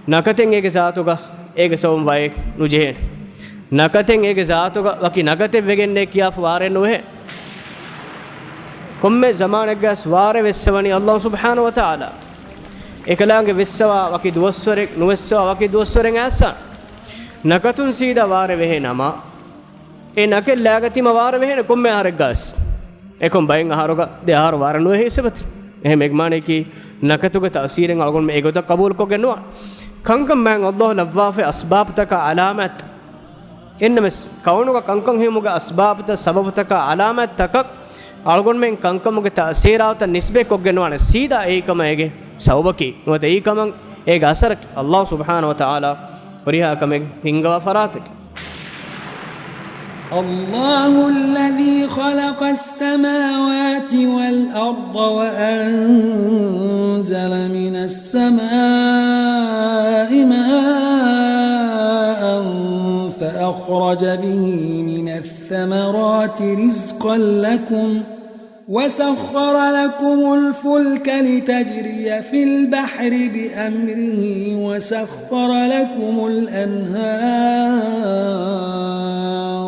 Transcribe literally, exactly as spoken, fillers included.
ނަކަތެއް އޭގެ ޒާތުގަ އޭގެ ސަބަބުން ވާއެއް ނުޖެހޭނެ. ނަކަތެއް އޭގެ ޒާތުގަ ވަކި ނަކަތެއް ވެގެންނޭ ކިޔާފަ ވާރޭ ނުވެހޭ. ކޮންމެ ޒަމާނެއްގަސް ވާރޭ ވެއްސަވަނީ އައްލާހު ސުބްޙާނަހު ވަތަޢާލާ. އެކަލާނގެ ވެއްސަވާ ވަކި ދުވަސްވަރެއް ނުވެއްސަވާ ވަކި ދުވަސްވަރެއް އައިސް ނަކަތުން ސީދާ ވާރޭ ވެހޭ ނަމަ، އެ ނަކަތް ލާގަތީމަ ވާރޭ ވެހޭނެ ކޮންމެ އަހަރެއްގަސް. އެކަމް ބައެއް އަހަރުގަ ދެ އަހަރު ވާރޭ ނުވެހޭ އިސްވަތި. އެހެން އެގްމާނީކީ ނަކަތުގެ ތައުސީރެއް އަޅުގަނޑުމެން އެގޮތަށް ޤަބޫލުކޮށްގެން ނުވާނެ. ކަންކަން މާތް އައްލާހު ލައްވާފައި އަސްބާބުތަކާ އަލާމާތް. އެންނަމެސް، ކައުނުގަ ކަންކަން ހެޔުމުގެ އަސްބާބުތައް ސަބަބުތަކާ އަލާމާތްތަކަށް އަޅުގަނޑުމެން ކަންކަމުގެ ތައުސީރާތައް ނިސްބަތް ކޮށްގެން ނުވާނެ. ސީދާ އެއީ ކަމަށް އޭގެ ސަބަބަކީ ނުވަތަ އެއީ ކަމަށް އޭގެ އަސަރަކީ އައްލާހު ސުބްޙާނަހު ވަތަޢާލާ ހުރިހާ ކަމެއް ހިންގަވާ ފަރާތަކީ. الله الذي خلق السماوات والأرض وأنزل من السماء ماء فأخرج به من الثمرات رزقا لكم وسخر لكم الفلك لتجري في البحر بأمره وسخر لكم الأنهار